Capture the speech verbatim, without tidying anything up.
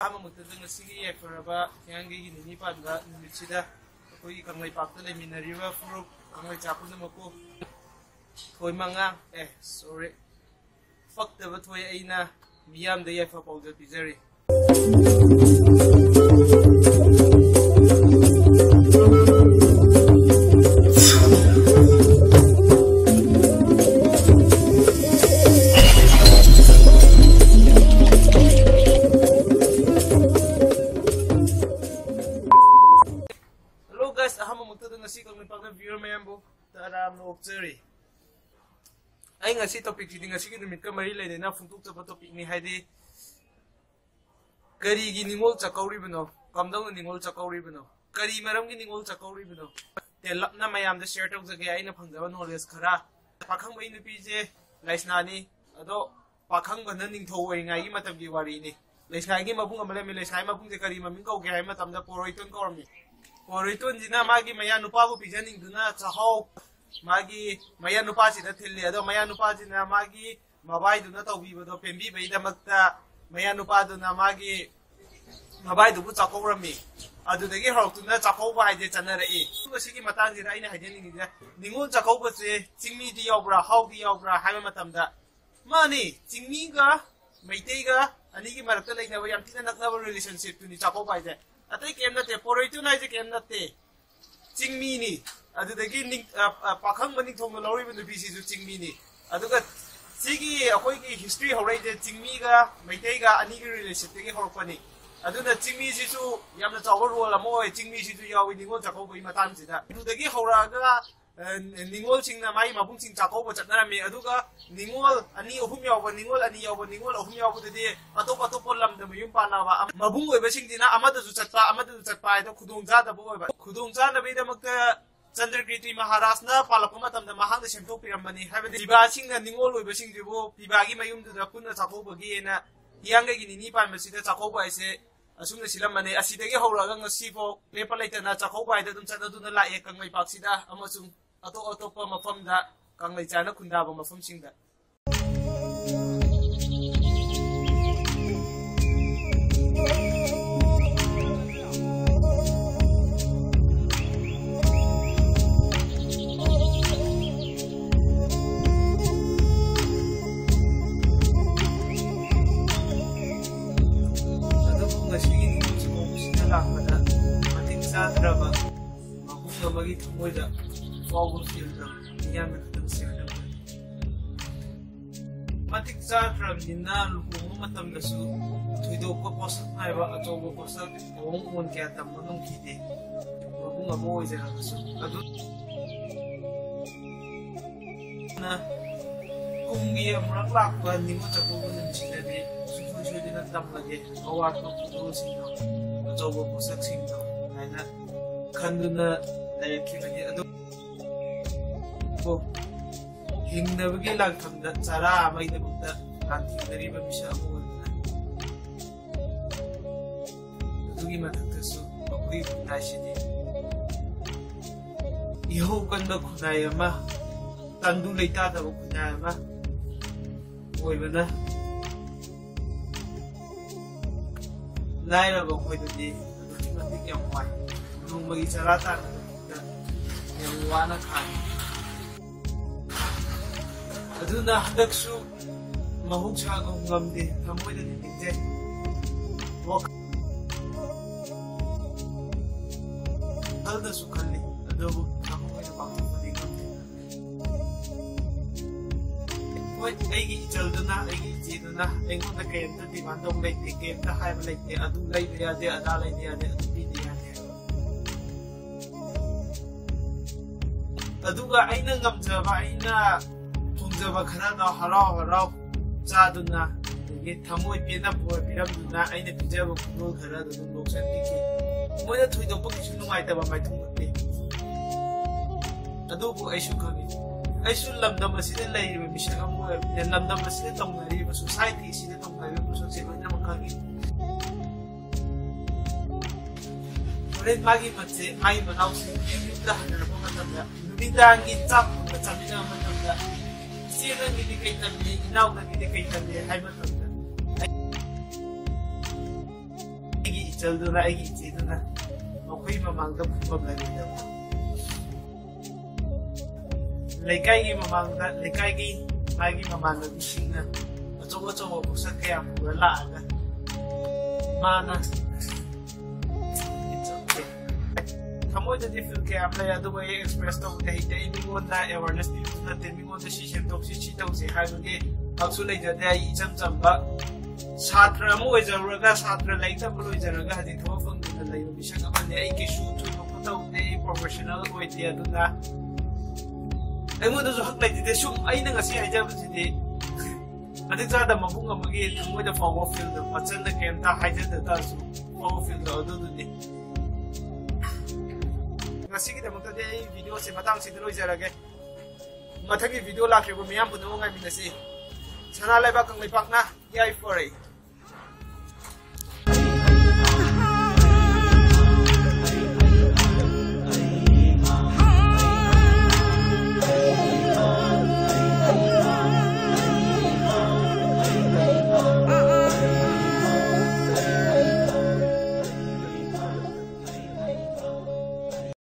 ꯑꯍꯥꯟꯕ ꯃꯛꯇꯗ ꯉꯁꯤꯒꯤ ꯌꯥꯏꯐꯔꯕ ꯍꯤꯌꯥꯡꯒꯩꯒꯤ ꯅꯤꯅꯤ ꯄꯥꯟꯕ ꯅꯨꯃꯤꯠꯁꯤꯗ ꯑꯩꯈꯣꯏꯒꯤ ꯀꯪꯂꯩꯄꯥꯛꯇ ꯂꯩꯃꯤꯟꯅꯔꯤꯕ ꯐꯨꯔꯨꯞ ꯀꯪꯂꯩꯆꯥ ꯄꯨꯝꯅꯃꯛꯄꯨ ꯊꯣꯏꯃꯉꯥ, ꯑꯦ, ꯁꯣꯔꯤ, ꯄꯛꯇꯕ ꯊꯣꯏ ꯑꯩꯅ ꯃꯤꯌꯥꯝꯗ ꯌꯥꯏꯐ ꯄꯥꯎꯖꯦꯜ ꯄꯤꯖꯔꯤ꯫ Hello guys, ꯑꯍꯥꯟꯕ ꯃꯛꯇꯗ ꯉꯁꯤ ꯀꯪꯂꯩꯄꯥꯛꯅ viewer ꯃꯌꯥꯝꯕꯨ ꯇꯔꯥꯝꯅ ꯑꯣꯛꯆꯔꯤ꯫ ꯑꯩ ꯉꯁꯤ topicꯁꯤꯗꯤ ꯉꯁꯤꯒꯤ ꯅꯨꯃꯤꯠꯀ ꯃꯔꯤ ꯂꯩꯅꯅ ꯐꯣꯡꯗꯣꯛꯆꯕ topicꯅꯤ, ꯍꯥꯏꯗꯤ ꯀꯔꯤꯒꯤ ꯅꯤꯉꯣꯜ ꯆꯥꯛꯀꯧꯔꯤꯕꯅꯣ, ꯀꯝꯗꯧꯅ ꯅꯤꯉꯣꯜ ꯆꯥꯛꯀꯧꯔꯤꯕꯅꯣ, ꯀꯔꯤ ꯃꯔꯝꯒꯤ ꯅꯤꯉꯣꯜ ꯆꯥꯛꯀꯧꯔꯤꯕꯅꯣ, ꯇꯦꯜꯂꯞꯅ ꯃꯌꯥꯝꯗ share ꯇꯧꯖꯒꯦ ꯑꯩꯅ ꯐꯪꯖꯕ knowledge ꯈꯔ꯫ ꯄꯥꯈꯪꯕꯩ ꯅꯨꯄꯤꯁꯦ ꯂꯩꯁꯅꯥꯅꯤ, ꯑꯗꯣ ꯄꯥꯈꯪꯕꯅ ꯅꯤꯡꯊꯧ ꯑꯣꯏꯔꯤꯉꯩꯒꯤ ꯃꯇꯝꯒꯤ ꯋꯥꯔꯤꯅꯤ꯫ ꯂꯩꯁꯅꯥꯒꯤ ꯃꯕꯨꯡ ꯑꯃ ꯂꯩꯔꯝꯃꯤ꯫ ꯂꯩꯁꯅꯥꯒꯤ ꯃꯕꯨꯡꯁꯦ ꯀꯔꯤ ꯃꯃꯤꯡ ꯀꯧꯒꯦ ꯍꯥꯏꯕ ꯃꯇꯝꯗ ꯄꯣꯔꯣꯏꯇꯣꯟ ꯀꯧꯔꯝꯃꯤ꯫ ꯄꯣꯔꯣꯏꯇꯣꯟꯁꯤꯅ ꯃꯥꯒꯤ ꯃꯌꯥ ꯅꯨꯄꯥꯕꯨ ꯄꯤꯖꯅꯤꯡꯗꯨꯅ ꯆꯥꯛꯍꯥꯎ ꯃꯥꯒꯤ ꯃꯌꯥ ꯅꯨꯄꯥꯁꯤꯗ ꯊꯤꯜꯂꯤ꯫ ꯑꯗꯣ ꯃꯌꯥ ꯅꯨꯄꯥꯁꯤꯅ ꯃꯥꯒꯤ ꯃꯕꯥꯏꯗꯨꯅ ꯇꯧꯕꯤꯕꯗꯣ ꯄꯦꯟꯕꯤꯕꯒꯤꯗꯃꯛꯇ ꯃꯌꯥ ꯅꯨꯄꯥꯗꯨꯅ ꯃꯥꯒꯤ ꯃꯕꯥꯏꯗꯨꯕꯨ ꯆꯥꯛꯀꯧꯔꯝꯃꯤ꯫ ꯑꯗꯨꯗꯒꯤ ꯍꯧꯔꯛꯇꯨꯅ ꯆꯥꯛꯀꯧꯕ ꯍꯥꯏꯁꯦ ꯆꯠꯅꯔꯛꯏ꯫ ꯑꯗꯨꯒ ꯁꯤꯒꯤ ꯃꯇꯥꯡꯁꯤꯗ ꯑꯩꯅ ꯍꯥꯏꯖꯅꯤꯡꯉꯤꯁꯦ, ꯅꯤꯉꯣꯜ ꯆꯥꯛꯀꯧꯕꯁꯦ ꯆꯤꯡꯃꯤꯗꯤ ꯌꯥꯎꯕ꯭ꯔꯥ, ꯍꯥꯎꯗꯤ ꯌꯥꯎꯕ꯭ꯔꯥ ꯍꯥꯏꯕ ꯃꯇꯝꯗ, ꯃꯥꯅꯤ, ꯆꯤꯡꯃꯤꯒ ꯃꯩꯇꯩꯒ ꯑꯅꯤꯒꯤ ꯃꯔꯛꯇ ꯂꯩꯅꯕ ꯌꯥꯝ ꯊꯤꯅ ꯅꯛꯅꯕ relationshipꯇꯨꯅꯤ ꯆꯥꯛꯀꯧꯕ ꯍꯥꯏꯁꯦ꯫ ꯑꯇꯩ ꯀꯩꯝ ꯅꯠꯇꯦ, ꯄꯣꯔꯣꯏꯇꯣꯟ ꯍꯥꯏꯁꯦ ꯀꯩꯝ ꯅꯠꯇꯦ, ꯆꯤꯡꯃꯤꯅꯤ꯫ ꯑꯗꯨꯗꯒꯤ ꯅꯤꯡ-, ꯑ, ꯑ, ꯄꯥꯈꯪꯕ ꯅꯤꯡꯊꯧꯅ ꯂꯧꯔꯤꯕ ꯅꯨꯄꯤꯁꯤꯁꯨ ꯆꯤꯡꯃꯤꯅꯤ꯫ ꯑꯗꯨꯒ ꯁꯤꯒꯤ ꯑꯩꯈꯣꯏꯒꯤ history ꯍꯧꯔꯛꯏꯁꯦ ꯆꯤꯡꯃꯤꯒ ꯃꯩꯇꯩꯒ ꯑꯅꯤꯒꯤ relationshipꯇꯒꯤ ꯍꯧꯔꯛꯄꯅꯤ꯫ ꯑꯗꯨꯅ ꯆꯤꯡꯃꯤꯁꯤꯁꯨ ꯌꯥꯝꯅ ꯆꯥꯎꯕ role ꯑꯃ ꯑꯣꯏ, ꯆꯤꯡꯃꯤꯁꯤꯁꯨ ꯌꯥꯎꯏ ꯅꯤꯉꯣꯜ ꯆꯥꯛꯀꯧꯕꯒꯤ ꯃꯇꯥꯡꯁꯤꯗ꯫ ꯑꯗꯨꯗꯒꯤ ꯍꯧꯔꯛꯑꯒ ꯑ, ꯅꯤꯉꯣꯜꯁꯤꯡꯅ ꯃꯥꯒꯤ ꯃꯕꯨꯡꯁꯤꯡ ꯆꯥꯛꯀꯧꯕ ꯆꯠꯅꯔꯝꯃꯤ꯫ ꯑꯗꯨꯒ ꯅꯤꯉꯣꯜ ꯑꯅꯤ ꯑꯍꯨꯝ ꯌꯥꯎꯕ, ꯅꯤꯉꯣꯜ ꯑꯅꯤ ꯌꯥꯎꯕ, ꯅꯤꯉꯣꯜ ꯑꯍꯨꯝ ꯌꯥꯎꯕꯗꯗꯤ ꯑꯇꯣꯞ ꯑꯇꯣꯞꯄ ꯂꯝꯗ ꯃꯌꯨꯝ ꯄꯥꯟꯅꯕ, ꯑꯃ-, ꯃꯕꯨꯡ ꯑꯣꯏꯕꯁꯤꯡꯁꯤꯅ ꯑꯃꯗꯁꯨ ꯆꯠꯄ, ꯑꯃꯗꯁꯨ ꯆꯠꯄ ꯍꯥꯏꯗꯣ ꯈꯨꯗꯣꯡ ꯆꯥꯗꯕ ꯑꯣꯏꯕ꯫ ꯈꯨꯗꯣꯡ ꯆꯥꯅꯕꯒꯤꯗꯃꯛꯇ ꯆꯟꯗ꯭ꯔꯀꯤꯔꯇꯤ ꯃꯍꯥꯔꯥꯖꯅ ꯄꯥꯜꯂꯛꯄ ꯃꯇꯝꯗ ꯃꯍꯥꯛꯅ ꯁꯦꯝꯗꯣꯛꯄꯤꯔꯝꯕꯅꯤ꯫ ꯍꯥꯏꯕꯗꯤ ꯐꯤꯕꯥꯁꯤꯡꯅ ꯅꯤꯉꯣꯜ ꯑꯣꯏꯕꯁꯤꯡꯁꯤꯕꯨ ꯐꯤꯕꯥꯒꯤ ꯃꯌꯨꯝꯗꯨꯗ ꯄꯨꯟꯅ ꯆꯥꯛꯀꯧꯕꯒꯤ ꯍꯥꯏꯅ ꯍꯤꯌꯥꯡꯒꯩꯒꯤ ꯅꯤꯅꯤ ꯄꯥꯟꯕꯁꯤꯗ ꯆꯥꯛꯀꯧꯕ ꯍꯥꯏꯁꯦ ꯑꯁꯨꯝꯅ ꯁꯤꯜꯂꯝꯕꯅꯦ꯫ ꯑꯁꯤꯗꯒꯤ ꯍꯧꯔꯛꯑꯒ ꯉꯁꯤꯐꯥꯎ ꯂꯦꯞꯄ ꯂꯩꯇꯅ ꯆꯥꯛꯀꯧꯕ ꯍꯥꯏꯗ ꯑꯗꯨꯝ ꯆꯠꯅꯗꯨꯅ ꯂꯥꯛꯑꯦ ꯀꯪꯂꯩꯄꯥꯛꯁꯤꯗ ꯑꯃꯁꯨꯡ ꯑꯇꯣꯞ ꯑꯇꯣꯞꯄ ꯃꯐꯝꯗ ꯀꯪꯂꯩꯆꯥꯅ ꯈꯨꯟꯗꯥꯕ ꯃꯐꯝꯁꯤꯡꯗ꯫ ꯂꯥꯛꯄꯗ ꯃꯇꯤꯛ ꯆꯥꯗ꯭ꯔꯕ ꯃꯍꯨꯝ ꯑꯃꯒꯤ ꯊꯃꯣꯏꯗ ꯐꯥꯎꯕ ꯐꯤꯜꯗ ꯃꯤꯌꯥꯝꯅ ꯈꯛꯇꯪ ꯁꯤꯌꯔ ꯇꯧꯒꯅꯤ꯫ ꯃꯇꯤꯛ ꯆꯥꯗ꯭ꯔꯕꯅꯤꯅ ꯂꯨꯍꯣꯡꯕ ꯃꯇꯝꯗꯁꯨ ꯊꯣꯏꯗꯣꯛꯄ ꯄꯣꯠꯁꯛ ꯅꯥꯏꯕ ꯑꯆꯧꯕ ꯄꯣꯠꯁꯛ ꯃꯑꯣꯡ ꯃꯑꯣꯟ ꯀꯌꯥ ꯇꯝꯕ ꯉꯝꯈꯤꯗꯦ꯫ ꯃꯕꯨꯡ ꯑꯃ ꯑꯣꯏꯖꯔꯒꯁꯨ ꯑꯗꯨ ꯀꯨꯝꯒꯤ ꯑꯃꯨꯔꯛ ꯂꯥꯛꯄ ꯅꯤꯉꯣꯜ ꯆꯥꯛꯀꯧꯕ ꯅꯨꯃꯤꯠꯁꯤꯗꯗꯤ ꯁꯨꯡꯁꯣꯏ ꯁꯣꯏꯗꯅ ꯇꯝꯂꯒꯦ꯫ ꯑꯋꯥꯠꯄ ꯈꯨꯗꯣꯜꯁꯤꯡꯗꯣ ꯑꯆꯧꯕ ꯄꯣꯠꯁꯛꯁꯤꯡꯗꯣ ꯍꯥꯏꯅ ꯈꯟꯗꯨꯅ ꯂꯩꯔꯛꯈꯤꯕꯅꯤ꯫ ꯑꯗꯨꯕꯨ ꯍꯤꯡꯅꯕꯒꯤ ꯂꯥꯟꯐꯝꯗ ꯆꯔꯥ ꯑꯃꯒꯤꯗꯃꯛꯇ ꯂꯥꯟꯊꯦꯡꯅꯔꯤꯕ ꯃꯤꯁꯛ ꯑꯃ ꯑꯣꯏꯕꯅ ꯑꯗꯨꯒꯤ ꯃꯊꯛꯇꯁꯨ ꯑꯩꯈꯣꯏꯒꯤ ꯈꯨꯟꯅꯥꯏꯁꯤꯗꯤ ꯏꯍꯧ ꯀꯟꯕ ꯈꯨꯟꯅꯥꯏ ꯑꯃ, ꯇꯪꯗꯨ ꯂꯩꯇꯥꯗꯕ ꯈꯨꯟꯅꯥꯏ ꯑꯃ ꯑꯣꯏꯕꯅ ꯂꯥꯏꯔꯕ ꯑꯩꯈꯣꯏꯗꯗꯤ ꯑꯗꯨꯛꯀꯤ ꯃꯇꯤꯛ ꯌꯥꯝ ꯋꯥꯏ꯫ ꯅꯣꯡꯃꯒꯤ ꯆꯔꯥ ꯇꯥꯟꯕꯗ ꯌꯥꯝ ꯋꯥꯅ ꯈꯥꯡꯉꯤ꯫ ꯑꯗꯨꯅ ꯍꯟꯗꯛꯁꯨ ꯃꯍꯧꯁꯥꯒ ꯉꯝꯗꯦ, ꯊꯃꯣꯏꯗꯗꯤ ꯅꯤꯡꯖꯩ꯫ ꯋꯥꯈꯜꯗꯁꯨ ꯈꯜꯂꯤ, ꯑꯗꯨꯕꯨ ꯊꯃꯣꯏꯗ ꯄꯥꯡꯊꯣꯛꯄꯗꯤ ꯉꯝꯗꯦ꯫ ꯍꯣꯏ, ꯑꯩꯒꯤ ꯏꯆꯜꯗꯨꯅ, ꯑꯩꯒꯤ ꯏꯆꯦꯗꯨꯅ ꯑꯩꯉꯣꯟꯗ ꯀꯔꯤꯝꯇ ꯗꯤꯃꯥꯟ ꯇꯧꯕ ꯂꯩꯇꯦ, ꯀꯔꯤꯝꯇ ꯍꯥꯏꯕ ꯂꯩꯇꯦ, ꯑꯗꯨ ꯂꯩꯕ ꯌꯥꯗꯦ, ꯑꯗꯥ ꯂꯩꯕ ꯌꯥꯗꯦ, ꯑꯗꯨ ꯄꯤꯕ ꯌꯥꯗꯦ꯫ ꯑꯗꯨꯒ ꯑꯩꯅ ꯉꯝꯖꯕ, ꯑꯩꯅ ꯊꯣꯡꯖꯕ ꯈꯔꯗꯣ ꯍꯔꯥꯎ ꯍꯔꯥꯎ ꯆꯥꯗꯨꯅ, ꯑꯗꯒꯤ ꯊꯃꯣꯏ ꯄꯦꯟꯅ ꯕꯣꯔ ꯄꯤꯔꯝꯗꯨꯅ ꯑꯩꯅ ꯄꯤꯖꯕ ꯈꯨꯗꯣꯜ ꯈꯔꯗꯣ ꯑꯗꯨꯝ ꯂꯣꯛꯁꯟꯕꯤꯈꯤ꯫ ꯃꯣꯏꯅ ꯊꯣꯏꯗꯣꯛꯄ ꯀꯩꯁꯨ ꯅꯨꯡꯉꯥꯏꯇꯕ ꯃꯥꯏꯊꯣꯡ ꯎꯠꯇꯦ꯫ ꯑꯗꯨꯕꯨ ꯑꯩꯁꯨ ꯈꯪꯉꯤ, ꯑꯩꯁꯨ ꯂꯝꯗꯝ ꯑꯁꯤꯗ ꯂꯩꯔꯤꯕ ꯃꯤꯁꯛ ꯑꯃ ꯑꯣꯏꯔꯕꯅꯤꯅ ꯂꯝꯗꯝ ꯑꯁꯤꯗ ꯇꯧꯅꯔꯤꯕ, ꯁꯣꯁꯥꯏꯇꯤ ꯑꯁꯤꯗ ꯇꯧꯅꯔꯤꯕ ꯄꯣꯠꯁꯛꯁꯦ ꯂꯣꯏꯅꯃꯛ ꯈꯪꯉꯤ꯫ ꯍꯣꯔꯦꯟ ꯃꯥꯒꯤ ꯃꯆꯦ, ꯃꯥꯒꯤ ꯃꯅꯥꯎꯁꯤꯡ ꯌꯨꯝꯗ ꯍꯟꯅꯔꯛꯄ ꯃꯇꯝꯗ, ꯅꯨꯃꯤꯗꯥꯡꯒꯤ ꯆꯥꯛ ꯄꯨꯟꯅ ꯆꯥꯃꯤꯟꯅꯕ ꯃꯇꯝꯗ, "ꯏꯆꯦ ꯅꯪꯒꯤꯗꯤ ꯀꯩ ꯇꯝꯃꯤ? ꯏꯅꯥꯎ ꯅꯪꯒꯤꯗꯤ ꯀꯩ ꯇꯝꯃꯤ?" ꯍꯥꯏꯕ ꯃꯇꯝꯗ, ꯑꯩꯒꯤ ꯏꯆꯜꯗꯨꯅ, ꯑꯩꯒꯤ ꯏꯆꯦꯗꯨꯅ ꯃꯈꯣꯏ ꯃꯃꯥꯡꯗ ꯐꯨꯐꯝ ꯂꯩꯔꯣꯏꯗꯕ꯫ ꯂꯩꯀꯥꯏꯒꯤ ꯃꯃꯥꯡꯗ, ꯂꯩꯀꯥꯏꯒꯤ ꯃꯥꯒꯤ ꯃꯃꯥꯟꯅꯕꯤꯁꯤꯡꯅ ꯑꯆꯧ ꯑꯆꯧꯕ ꯄꯣꯠꯁꯛ ꯀꯌꯥ ꯄꯨꯔ ꯂꯥꯛꯑꯒ ꯃꯥꯅ ꯃꯣꯏꯗꯗꯤ ꯐꯤꯜ ꯀꯌꯥꯝ ꯂꯩ, ꯑꯗꯨꯕꯨ ꯑꯩ ꯑꯦꯛꯁꯄ꯭ꯔꯦꯁ ꯇꯧꯕꯗ ꯍꯩꯇꯦ꯫ ꯑꯩ ꯃꯤꯉꯣꯟꯗ ꯑꯦꯋꯥꯔꯅꯦꯁ ꯄꯤꯕꯁꯨ ꯅꯠꯇꯦ, ꯃꯤꯉꯣꯟꯗ ꯁꯤ ꯁꯦꯝꯗꯣꯛꯁꯤ, ꯁꯤ ꯇꯧꯁꯤ ꯍꯥꯏꯕꯒꯤ ꯍꯛꯁꯨ ꯂꯩꯖꯗꯦ꯫ ꯑꯩ ꯏꯆꯝ ꯆꯝꯕ ꯁꯥꯇ꯭ꯔ ꯑꯃ ꯑꯣꯏꯖꯔꯨꯔꯒ, ꯁꯥꯇ꯭ꯔ ꯂꯥꯏꯔꯤꯛ ꯇꯝꯕ ꯂꯣꯏꯖꯔꯒ ꯍꯧꯖꯤꯛ ꯊꯕꯛ ꯐꯪꯗꯅ ꯂꯩꯕ ꯃꯤꯁꯛ ꯑꯃꯅꯤ꯫ ꯑꯩ ꯀꯩꯁꯨ ꯊꯣꯏꯗꯣꯛꯄ ꯇꯧꯗꯦ, ꯑꯩ ꯄ꯭ꯔꯣꯐꯦꯁꯅꯦꯜ ꯑꯣꯏꯗꯦ꯫ ꯑꯗꯨꯅ ꯑꯩꯉꯣꯟꯗꯁꯨ ꯍꯛ ꯂꯩꯇꯦ꯫ ꯁꯨꯝ ꯑꯩꯅ ꯉꯁꯤ ꯍꯥꯏꯖꯕꯁꯤꯗꯤ ꯃꯇꯤꯛ ꯆꯥꯗ ꯃꯕꯨꯡ ꯑꯃꯒꯤ ꯊꯃꯣꯏꯗ ꯐꯥꯎꯕ ꯐꯤꯜꯗ ꯃꯆꯟꯅ ꯀꯩꯝꯇ ꯍꯥꯏꯖꯗ ꯇꯥꯔꯁꯨ ꯐꯥꯎꯕ ꯐꯤꯜꯗ ꯑꯗꯨꯗꯨꯅꯤ꯫ ꯉꯁꯤꯒꯤꯗꯃꯛꯇꯗꯤ ꯑꯩ ꯚꯤꯗꯤꯑꯣꯁꯦ ꯃꯇꯥꯡꯁꯤꯗ ꯂꯣꯏꯖꯔꯒꯦ꯫ ꯃꯊꯪꯒꯤ ꯚꯤꯗꯤꯑꯣ ꯂꯥꯛꯈꯤꯕ ꯃꯤꯌꯥꯝ ꯄꯨꯝꯅꯃꯛ ꯉꯥꯏꯃꯤꯟꯅꯁꯤ꯫ ꯁꯅꯥ ꯂꯩꯕꯥꯛ ꯀꯪꯂꯩꯄꯥꯛꯅ ꯌꯥꯏꯐꯔꯦ꯫